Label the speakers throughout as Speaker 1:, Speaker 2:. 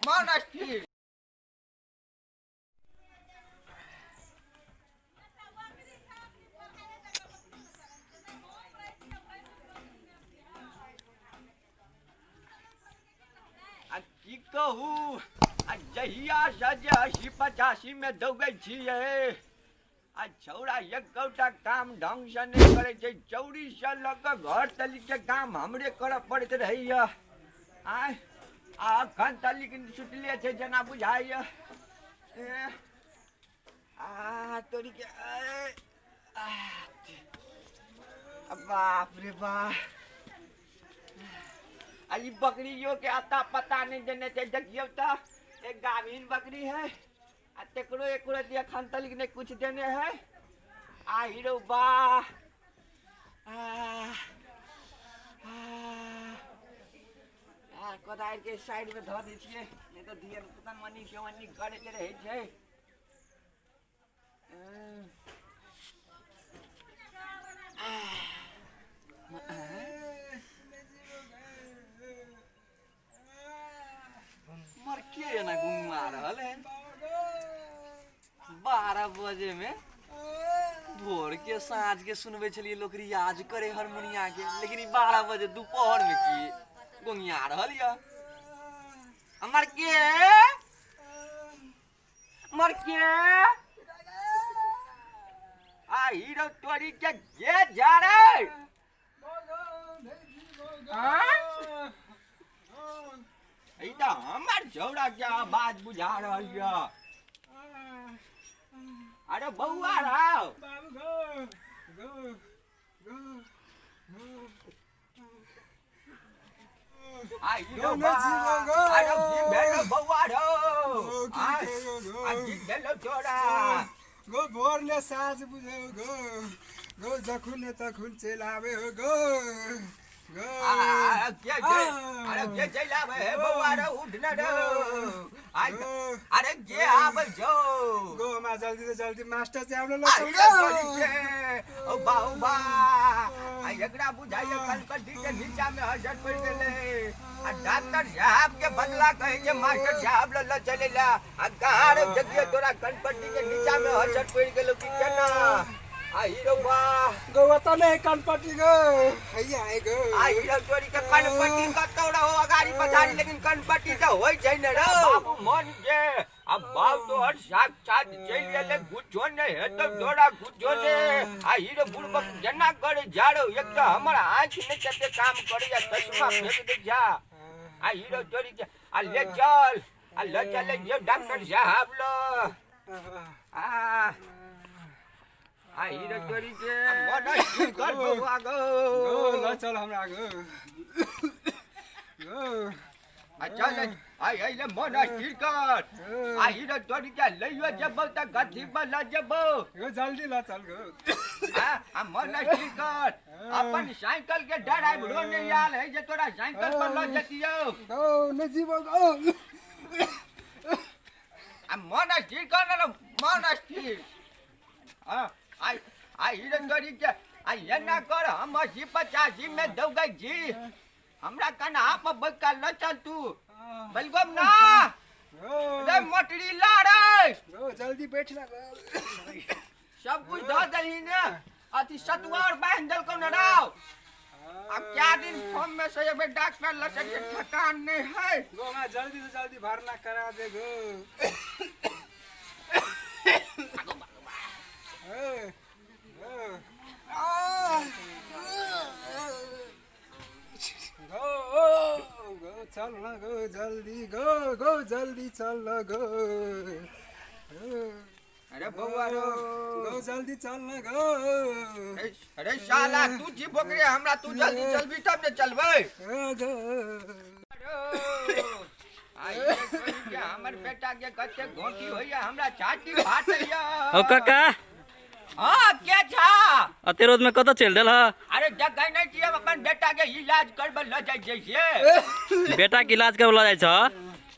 Speaker 1: मन स्थिर। आ की कहू, आ जहियासँ जे 80-85 मे दौगै छियै, आ छौड़ा एकोटा काम ढङ्गसँ नहि करै छै। चौरीसँ लऽ कऽ घर तलिके काम हमरे करऽ पड़ैत रहैए। आँय, आ एखन तलिक सुतले छै जेना बुझाइए। आ तोरीके, बाप रे बाप, आ ई बकरियो के अता पता नहि देने छै। देखियौ तऽ, एक गाभिन बकरी है आ तेकरो एको रत्ती एखन तलिक नहि कुछ देने है। आ हीरो बा, आ आ कोदारि के साइड में धऽ दै छियै, नहि तऽ धिया पुता मनी सेवनी करैत रहै छै। मर के एना गुंगुआ रहल है 12 बजे में? भोर के साँझ के सुनबै छलियै लोक रियाज करे हारमोनिया के, लेकिन ई 12 बजे दोपहर में की गोंगिया रहल यऽ? हमर के, मर के आ हीरो तोरी के जे जा रे। ई तऽ हमर छौड़ा के आवाज बुझा रहल यऽ। अरे बौआ राव, बाबू गो गो गो। आ हीरो बा, अरे की भेलो बौआ रो? आ की भेलो तोरा
Speaker 2: गो? भोर ने साँझ बुझो गो गो, जखुन ने तखुन चलि आबै हो गो गो।
Speaker 1: के अरे के चलि आबै हे बौआ रो? उठ ने रो। अरे के आबै छौ
Speaker 2: गो? हमरा जल्दी से जल्दी मास्टर साहब लग चल।
Speaker 1: ओ बा, ओ बा, आ एकरा बुझाइए कलकत्ती के नीचा में हजर पड़ि गेलै। आ डॉक्टर साहब के बदला कहै छै मास्टर साहब लग लऽ चलै ला। आ कहाँ रे देखिए, तोरा कनपट्टी के नीचा में हजर पड़ि गेलौ कि केना? आ हीरो बा
Speaker 2: गो, ओतऽ नहि कनपट्टी गो, हैया है गो।
Speaker 1: आ हीरो चोरी के कनपट्टी कतौ रहो अगाड़ी पछाड़ी, लेकिन कनपट्टी तऽ होइ छै ने रो बाबू मन के। आ बाप तोहर साक्षात चलि गेलै, कुछो नहि हेतौ तोरा, कुछो ने। आ हीरो बुड़बक जेना करे जा रहो। एक तऽ हमर आँखि नहि कते काम करैया, चश्मा फेंक दै जा। आ हीरो चोरी के आ ले चल, आ ले चल जो डॉक्टर साहब लो। आ आ हीरो चोरी के मन की कर बौआ गो?
Speaker 2: गो ल चल हमरा गो गो।
Speaker 1: आ चल, आ अइले मन स्थिर कर। आ हीरो चोरी के लइयो जेबौ तऽ गथी पर लऽ जेबौ
Speaker 2: गो, जल्दी ल चल गो।
Speaker 1: आ आ मन स्थिर कर। अपन साइकिल के ड्राइवरो नहि आयल है जे तोरा साइकिल पर लऽ जतियौ।
Speaker 2: गो नहि जीबो गो।
Speaker 1: आ मन स्थिर कर ने, मन स्थिर। हाँ, आ आ हीरो चोरी के आ एना कर, हम 80-85 में दौगै छी, हमरा कन्हा पर बैठ लऽ चल तू। बलगम ना रे मोटरी ला रे
Speaker 2: गो, जल्दी बैठ ना गो।
Speaker 1: सब कुछ धऽ दही ने, अथी सतुआ और बान्हि देलकौ ने राव। अब क्या दिन फॉर्म में से एबे डॉक्टर लग से, थकान नहीं है
Speaker 2: गो। हमरा जल्दी से जल्दी भरना करा दे गो। ए, गो। आ, गो गो चल न गो जल्दी गो गो, जल्दी चल न गो।
Speaker 1: अरे बौआ रो
Speaker 2: गो, जल्दी चल न गो।
Speaker 1: अरे साला, तू जी बोकरे हमरा, तू जल्दी चलबी तब ने चलबै।
Speaker 2: गो
Speaker 1: हमर बेटा के कते घोटी होइया, हमरा छाती फाटैया।
Speaker 3: ओ काका।
Speaker 1: हाँ, के छा?
Speaker 3: अते रोज में कतऽ चलि देल?
Speaker 1: अरे देखै नहि छियै, अपन बेटा के इलाज करबै लऽ जाइ छियै से।
Speaker 3: बेटा के इलाज करबै लऽ जाइ छ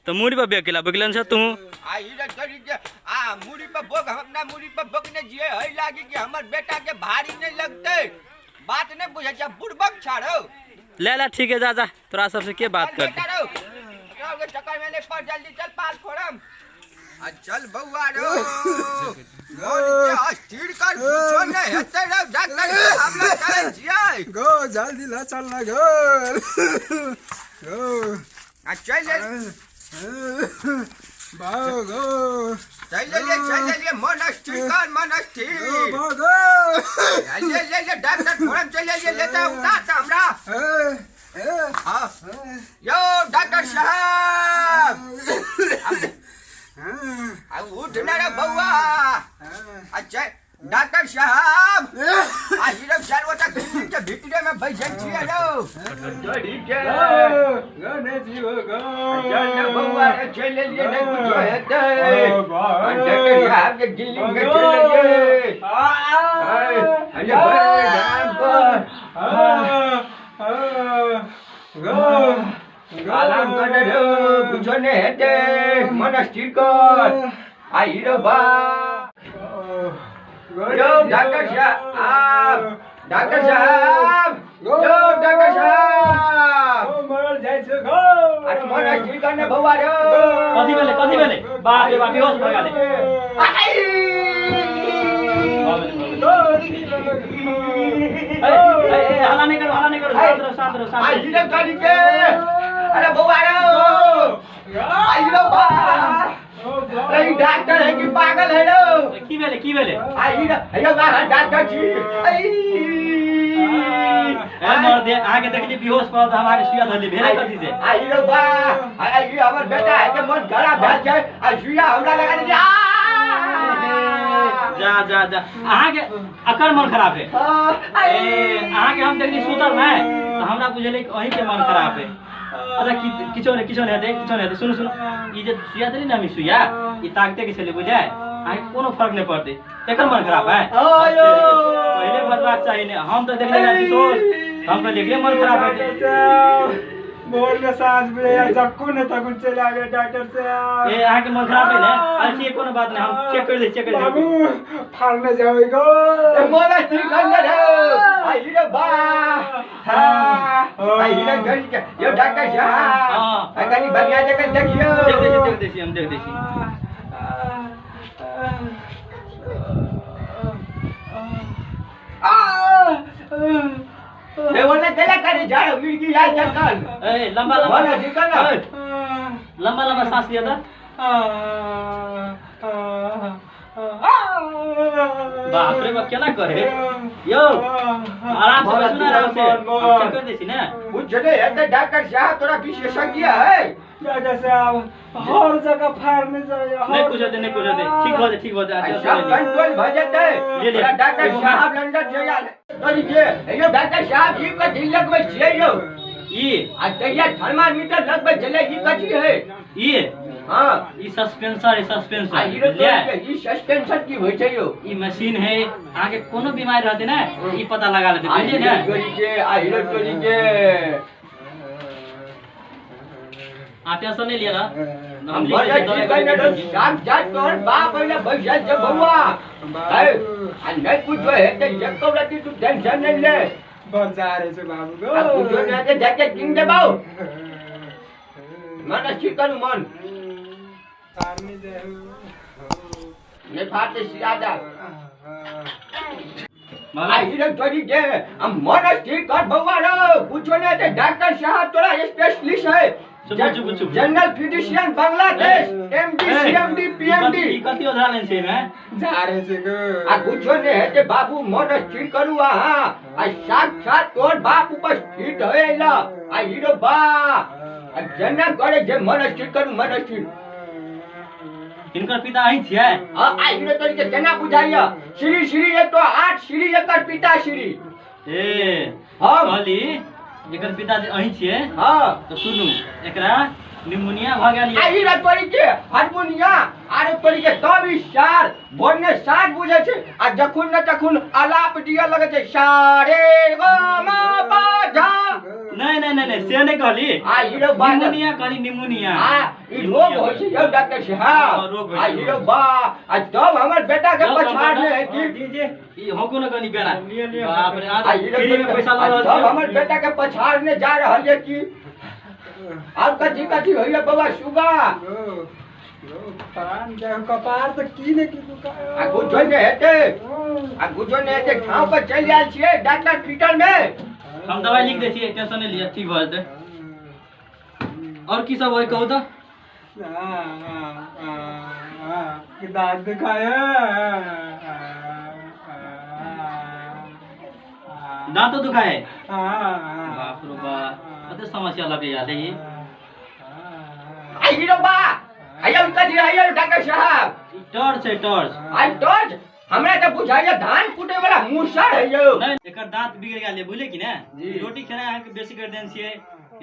Speaker 3: तऽ मूड़ी पर बेग केला बोकलन छ तू?
Speaker 1: आ ई रे तोरी के, आ मूड़ी पर बोक, हम अपना मूड़ी पर बोकने छियै है लागी कि हमर बेटा के भारी नहि लगतै। बात नहि बुझै छै, बुड़बक छा रौ।
Speaker 3: ले ले, ठीक है, जा जा, तोरा सबसे के बात
Speaker 1: चल
Speaker 3: कर।
Speaker 1: बेटा रौ, एकरा चक्कर चक्कर में नहीं पड़, जल्दी चल पाल फोड़म। आ चल बउआ रो, मन के अस्थिर कर, कुछो नहीं हेतै रौ, डॉक्टर साहब लग चलै छियै।
Speaker 2: गो जल्दी ल चल न गो गो।
Speaker 1: आ चल ले।
Speaker 2: बाओ गो।
Speaker 1: चल ले, चल ले, मन अस्थिर कर, मन अस्थिर।
Speaker 2: गो बाओ गो।
Speaker 1: ले ले ले, डॉक्टर फोड़म चल ले, लेते उतार त हमरा। हां यो डॉक्टर साहब, आ उठ ना रे बउआ। अच्छा डॉक्टर साहब, आ हीरो चार गोटा क्लिनिक के भीतरे में बैठल छियै रौ। जोड़ी के
Speaker 2: गो ने जीव गो।
Speaker 1: चल ना बउआ रे, चल लेलियै, नहि कुछो हेतै। डॉक्टर साहब के क्लिनिक में चल लेलियै। अरे भाई पर आराम कर रे, कुछो नहि हेतै, मन स्थिर कर। आ हीरो बा यो डॉक्टर साहब, डॉक्टर साहब, यो डॉक्टर साहब,
Speaker 2: मरल जाइ छै गो।
Speaker 1: अरे मन स्थिर कर ने बउआ रे।
Speaker 3: कथी भेलै, कथी भेलै? बाप रे बाप, बेहोश भऽ गेलै। हल्ला नहीं करो, हल्ला नहीं करो, शांत रहो, शांत रहो, शांत
Speaker 1: रहो। हीरो गाड़ी के, अरे बउआ रे, हीरो बा, अरे डॉक्टर है कि पागल है रो?
Speaker 3: की भेलै, की भेलै?
Speaker 1: आ हीरो, हीरो बा डॉक्टर छी।
Speaker 3: ए मर दे, अहाँ के देखली बेहोश पड़ल त हम अहाँ के सुइया धरली, भेलै कथी से?
Speaker 1: आ हीरो बा, आ ई हमर बेटा है के मन खराब भेल छै, आ सुइया हमरा लगा दे।
Speaker 3: जा जा जा, अहाँ के अकर मन खराब है। अहाँ के हम देखली सुतल नै त हमरा बुझेलै कि अहीं के मन खराब है। अच्छा किछो नै, किछो नै हेतै, किछो नै हेतै। सुनू सुनू, ई जे सुइया देली ने हम, ई सुइया ई ताकते के छलै, बुझाय अहाँके कोनो फर्क नहि पड़तै। एकर मन खराब है पहिले बतबाक चाही ने। हम तऽ देखले रहती सोच, हम कहलियै एकरे मन खराब हेतै।
Speaker 2: भोर में साँझ बजे जक्कू ने तकुन चलि आबे डॉक्टर साहब।
Speaker 3: ए अहाँके मन खराब है ने? अरे ठीक, कोनो बात नहि, हम चेक कर दै, चेक कर दै।
Speaker 2: बाबू फाड़ने जाबै गो।
Speaker 1: मन स्थिर कर ने रे। आ हीरो बा, हां आ हीरो गाड़ी के, यो डॉक्टर साहब, आ कनी बढ़िया जगह देखियो।
Speaker 3: देख दै छी, देख दै छी, हम देख दै छी।
Speaker 1: ए ओने केला करे झाड़ मिर्गी यार चक्कर।
Speaker 3: ए लंबा लंबा
Speaker 1: मन स्थिर कर ना,
Speaker 3: लंबा लंबा सांस लिया था। बाप रे बाप, केना करे यो? आराम से बैसू ना, आराम से, हम चेक कर दै छी ने।
Speaker 1: बुझले हेतै डॉक्टर साहब, तोरा विशेषज्ञ है।
Speaker 2: डॉक्टर साहब हर जगह फाड़ने जाए,
Speaker 3: नहीं कुछ हेतै, नहीं कुछ हेतै, ठीक भऽ जेतै, ठीक भऽ जेतै,
Speaker 1: सब कंट्रोल भऽ जेतै।
Speaker 3: ले ले
Speaker 1: डॉक्टर साहब लंदन चलि आयल। तोरी के यो डॉक्टर साहब, ई कथी लगबै छियै यौ?
Speaker 3: ई
Speaker 1: आ तहिया थर्मामीटर लगबै छलै, ई कथी है
Speaker 3: ई?
Speaker 1: हां
Speaker 3: ई सस्पेंसर है, सस्पेंसर।
Speaker 1: आ ई ई सस्पेंसर की होइ छै यौ?
Speaker 3: ई मशीन है, अहाँ के कोनो बीमारी रहतै ने ई पता लगा लेतै, बुझलियै ने?
Speaker 1: तोरी के आ हीरो तोरी के,
Speaker 3: अहाँ टेंशन नहीं लिया ना,
Speaker 1: हम साक्षात तोहर बाप अइले बैसल छै बउआ। आ नहि कुछो हेतै, एको रत्ती तू टेंशन नहि ले।
Speaker 2: बन जा रहे छै बाबू गो।
Speaker 1: आ कुछो नहि हेतै, जाके कीन देबौ। मन स्थिर करू मन।
Speaker 2: फाड़ने जाए
Speaker 1: नहि फाड़तै सिया जा। आ हीरो तोरी के, आ मन स्थिर कर बउआ रौ, कुछो नहि हेतै। डॉक्टर साहब तोरा स्पेशलिस्ट है, general physician Bangladesh, MD CMD PMD.
Speaker 3: ई कथी ओझरा लेने छै एमे?
Speaker 2: जा रहे छै गो।
Speaker 1: आ कुछो नहि हेतै बाबू, मन स्थिर करू अहाँ। आ साक्षात तोहर बाप उपस्थित है अइला। आ हीरो बा, आ जेना करे जे मन स्थिर करू, मन स्थिर।
Speaker 3: हिनकर पिता अहीं छियै?
Speaker 1: हां आ हीरो तोरी के केना बुझाइया? श्री श्री 108 श्री एकर पिता श्री।
Speaker 3: ए
Speaker 1: हम
Speaker 3: कहली एकर पिता जे अहीं छियै?
Speaker 1: हां।
Speaker 3: तऽ सुनू, एकरा निमोनिया भऽ गेल
Speaker 1: आ हीरो तोरी के हारमोनिया आरे तोरी के तब ई सार भोर ने साँझ बुझै छै, आ जखुन ने तखुन आलाप दिअ लगै छै, सारे ग म प झ।
Speaker 3: नहीं नहीं नहीं, से नहीं कहली।
Speaker 1: आ हीरो बा,
Speaker 3: निमोनिया कहली, निमोनिया।
Speaker 1: आ ई रोग होइ छै यौ डॉक्टर साहब।
Speaker 3: रोग होइ
Speaker 1: आ
Speaker 3: छै।
Speaker 1: हीरो बा, आ तब हमर बेटा के पछाड़ ने है की?
Speaker 2: जी जी
Speaker 3: ई होको न कनी बेना। बाप रे,
Speaker 1: आ हीरो
Speaker 3: फ्री में पैसा लऽ रहल
Speaker 1: तब
Speaker 3: छै।
Speaker 1: हमर बेटा के पछाड़ ने जा रहल ये की? आब कथी कथी होइया बाबा सुगा
Speaker 2: प्राण जाय कपार तऽ की ने की दुखाय
Speaker 1: आ गुजो ने हेतै आ गुजो ने हेतै ठाव पर चलि आयल छियै डॉक्टर पीटर में।
Speaker 3: हम दवाई लिख दै छियै, टेंशन नहि लिअ, ठीक भऽ जेतै। और की सब होय कहू तऽ?
Speaker 2: दाँत दुखाय।
Speaker 3: दाँतो दुखाय? बाप रे बाप, कते समस्या लगैया रे ई।
Speaker 1: आई रो बा आयो कथी आयो डॉक्टर साहब?
Speaker 3: ई टॉर्च है, टॉर्च।
Speaker 1: आई टॉर्च हमरा तऽ बुझाइया धान कुटे वाला मुसर है यौ।
Speaker 3: नहीं, एकर दांत बिगड़ गेल बुझले कि ने?
Speaker 1: जी।
Speaker 3: रोटी खेनाइ अहाँके बेसी कर देने छियै,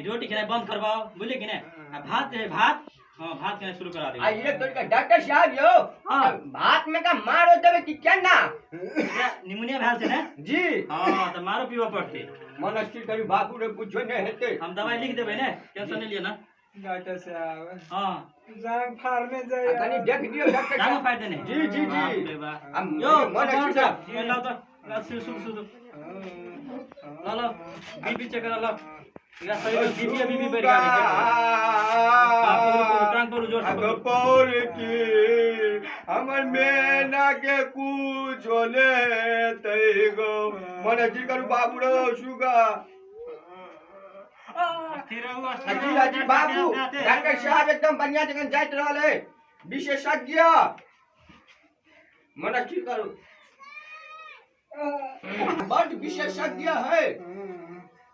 Speaker 3: रोटी खेनाइ बंद करबाओ बुझले कि ने? आ भात जे है भात, हाँ भात खेनाइ शुरू करा देबै।
Speaker 1: आई रे तोर के डॉक्टर साहब यौ।
Speaker 3: हाँ।
Speaker 1: भात में का मारो देबै कि केना?
Speaker 3: एकरा निमोनिया भेल छै ने?
Speaker 1: जी।
Speaker 3: हाँ तऽ मारो पीबऽ पड़तै।
Speaker 1: मन स्थिर करी बाबू रे बुझो ने हेतै।
Speaker 3: हम दवाई लिख देबै ने, टेंशन नहि लिअ ना।
Speaker 2: डॉक्टर साहब
Speaker 3: हाँ
Speaker 2: जांग फाड़ने
Speaker 1: आ
Speaker 2: जाइए।
Speaker 1: कनी देख दियौ डॉक्टर
Speaker 3: जांग
Speaker 1: साहब।
Speaker 3: फाड़ि देने।
Speaker 1: जी जी जी।
Speaker 3: बाप रे बाप।
Speaker 1: आ
Speaker 3: यौ
Speaker 1: मन
Speaker 3: कम्पाउंडर
Speaker 1: स्थिर
Speaker 3: साहब, लाउ तऽ, लाउ सुन सुन सुन लाउ लाउ बीपी चेक करा लाउ। एकरा शरीर में बीपी आ बीपी बढ़ि गेल है। हाँ, पकड़ू, पकड़ू, टांग पकड़ू, जोर से पकड़ू।
Speaker 1: पौर की हमर मेना के कुछो ने हेतै गो। मन स्थिर करू बाबू रे सुगा। जी जी बाबू डॉक्टर साहब एकदम बढ़िया जगह जाइत रहल है विशेषज्ञ। मन स्थिर करू, बड विशेषज्ञ है।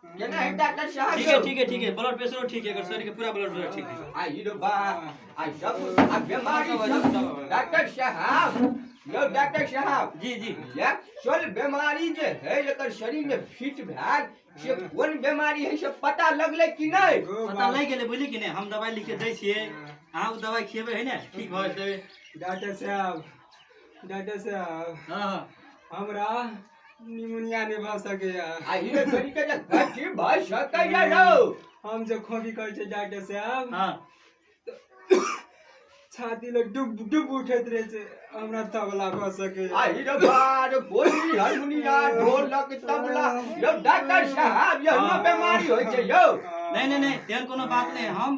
Speaker 1: केना है डॉक्टर साहब?
Speaker 3: ठीक है ठीक है ठीक है, ब्लड प्रेशरो ठीक है, एकर शरीर के पूरा ब्लड प्रेशर ठीक है।
Speaker 1: आ ई रो बा आ सब आ बीमारी सब डॉक्टर साहब यौ डॉक्टर साहब।
Speaker 3: जी जी।
Speaker 1: एक्चुअल बीमारी जे है एकर शरीर में फिट भेल से कोन बीमारी है से पता लगलै कि नहि?
Speaker 3: पता लागि गेलै बुझली कि नहि? हम दवाई लिख के दै छियै, अहाँ ओ दवाई खिएबै है ने ठीक भऽ जेतै।
Speaker 2: डॉक्टर साहब, डॉक्टर साहब
Speaker 3: हाँ हाँ।
Speaker 2: हमरा निमोनिया नहि भऽ सकैया।
Speaker 1: आ ई रे तोरी के जे कथी भऽ सकैया यौ?
Speaker 2: हम जे खोंखी करै छियै डॉक्टर साहब
Speaker 3: हाँ
Speaker 2: छाती लग डुब डुब उठैत रहै छै, हमरा तबला भऽ सकैया।
Speaker 1: आ ई रे बा रे गोली हारमोनिया ढोलक तबला यौ डॉक्टर साहब यहो बीमारी होइ छै यौ।
Speaker 3: नहीं नहीं नहीं, तेहन कोनो बात नहीं, हम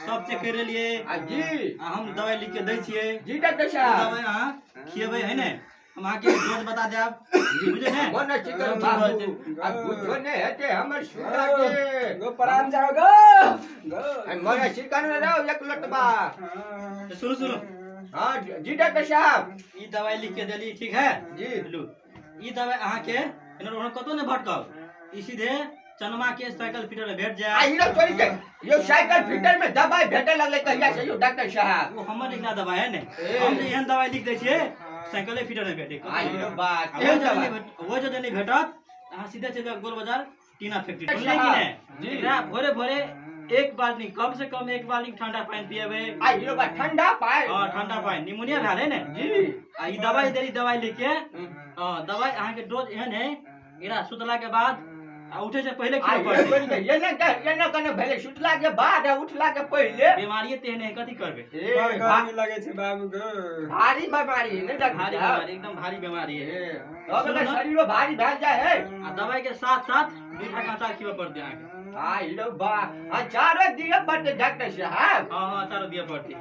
Speaker 3: सब चेक कर लेलियै
Speaker 1: आ जी
Speaker 3: आ हम दवाई लिख के दै छियै।
Speaker 1: जी डॉक्टर
Speaker 3: ओ
Speaker 1: साहब
Speaker 3: दवाई अहाँ खिएबै है ने, हम अहाँके डोज बता देब बुझलियै ने?
Speaker 1: मन स्थिर करू बाबू आ बुझो ने हेतै हमर सुगा के।
Speaker 2: गो प्राण जाओ गो गो।
Speaker 1: आ मन स्थिर करू ने रौ एक लोटबा।
Speaker 3: तऽ सुनू सुनू।
Speaker 1: हाँ जी डॉक्टर साहब।
Speaker 3: ई दवाई लिख के देली ठीक है?
Speaker 1: जी।
Speaker 3: लू ई दवाई अहाँके एना ओना कतौ नहि भटकब, ई सीधे चनमा के साइकिल फिटर में भेट
Speaker 1: आ
Speaker 3: जायत।
Speaker 1: ई रे तोरी के यौ साइकिल फिटर में दवाई भेटे लगलै कहिया से यौ डॉक्टर साहब?
Speaker 3: ओ हमर लिखला दवाई है ने,
Speaker 1: ए।
Speaker 3: हम जे एहन दवाई लिख दै छियै साइकिले फिटर में भेटे।
Speaker 1: आ ई रे बात
Speaker 3: आ
Speaker 1: एहन
Speaker 3: ओ जदि
Speaker 1: दवाई।
Speaker 3: नहि भेट- ओ जदि नहि भेटत अहाँ सीधे चलि जाउ गोल बाजार टीना फैक्ट्री बुझलियै कि नहि?
Speaker 1: जी।
Speaker 3: एकरा भोरे भोरे एक बाल्टी कम से कम एक बाल्टी ठंडा पानि पिएबै।
Speaker 1: आ ई रे बात ठंडा पानि।
Speaker 3: हाँ ठंडा पानि, निमोनिया भेल है ने?
Speaker 1: जी।
Speaker 3: आ ई दवाई देली, दवाई लिख के हाँ दवाई अहाँके डोज एहन है एकरा सुतला के बाद आ उठे से पहिले
Speaker 1: आ
Speaker 3: खिएबऽ
Speaker 1: ई रे
Speaker 3: पड़तै।
Speaker 1: तोरी के एना के एना कने भेलै सुतला के बाद आ उठला के पहिले।
Speaker 3: बीमारिये तेहन है कथी करबै?
Speaker 1: ए,
Speaker 2: बड़ गर्मी लगै छै बाबू गो।
Speaker 1: भारी बीमारी है ने डॉक्टर
Speaker 3: भारी
Speaker 1: साहब?
Speaker 3: बीमारी, एकदम भारी बीमारी है।
Speaker 1: ए, तब एकर शरीरो भारी भेल जाइ है।
Speaker 3: आ दवाई के साथ साथ मीठा के अचार खिएबऽ पड़तै अहाँके।
Speaker 1: आ ई रे बा अचारो दिअ पड़तै डॉक्टर साहब?
Speaker 3: हाँ हाँ अचारो दिअ पड़तै।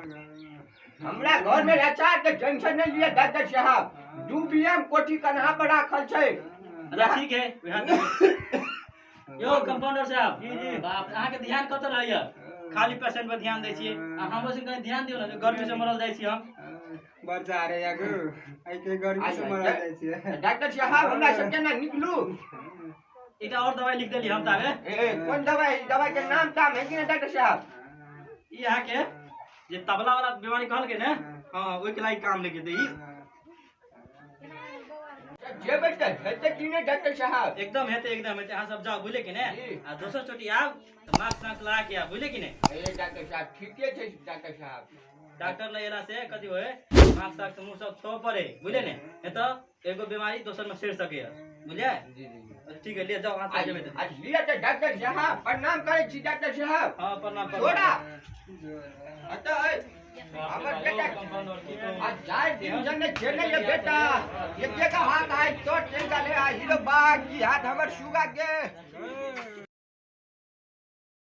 Speaker 1: हमरा घर में अचार के टेंशन नहीं लिअ डॉक्टर साहब, 2 बीएम कोठी कन्हा पर राखल छै।
Speaker 3: अच्छा ठीक है वएह देबै। यौ कंपाउंडर साहब।
Speaker 1: जी, जी।
Speaker 3: बाप अहाँके ध्यान कतऽ रहैया? खाली पेशेंट पर ध्यान दै छियै आ हमरो संग कनि ध्यान दियौ ने, गर्मी से मरल जाइ छी हम।
Speaker 2: बड़ जा रे गो, आइ के गर्मी से मरल जाइ छियै।
Speaker 1: डॉक्टर साहब हमरा सब केना निकलू?
Speaker 3: एकटा और दवाई लिख देली हम ताबे।
Speaker 1: ए कोन दवाई? दवाई के नाम ताम है कि ने डॉक्टर साहब?
Speaker 3: ई अहाँके जे तबला वाला बीमारी कहलकै ने, हाँ ओहिके लागि काम लिख देतै ई।
Speaker 1: जेबै तऽ हेतै कि नहि डॉक्टर साहब?
Speaker 3: एकदम हेतै, एकदम हेतै। अहाँ सब जाउ बुझलियै कि ने?
Speaker 1: जी।
Speaker 3: आ दोसर चोटी आब तऽ मास्क तास्क लगा के आब बुझलियै कि ने?
Speaker 1: ए डॉक्टर साहब ठीके छै डॉक्टर साहब।
Speaker 3: डॉक्टर लग एला से कथी होय मास्क तास्क मुँह सब छो पड़े बुझलियै ने? एतऽ एगो बीमारी दोसर में सड़ सकैया बुझलियै?
Speaker 1: जी जी जी।
Speaker 3: अच्छा, ठीक है ले जाओ अहाँ सब जेबै तऽ।
Speaker 1: आ लिअ तऽ डॉक्टर साहब प्रणाम करै छी डॉक्टर साहब।
Speaker 3: हाँ प्रणाम प्रणाम।
Speaker 1: छोड़ा अतः हमर बेटा आ जाय दिन जने छेले ये बेटा एक एक हाथ आइ तो टेंका ले आ हीरो बा की हाथ हमर सुगा के।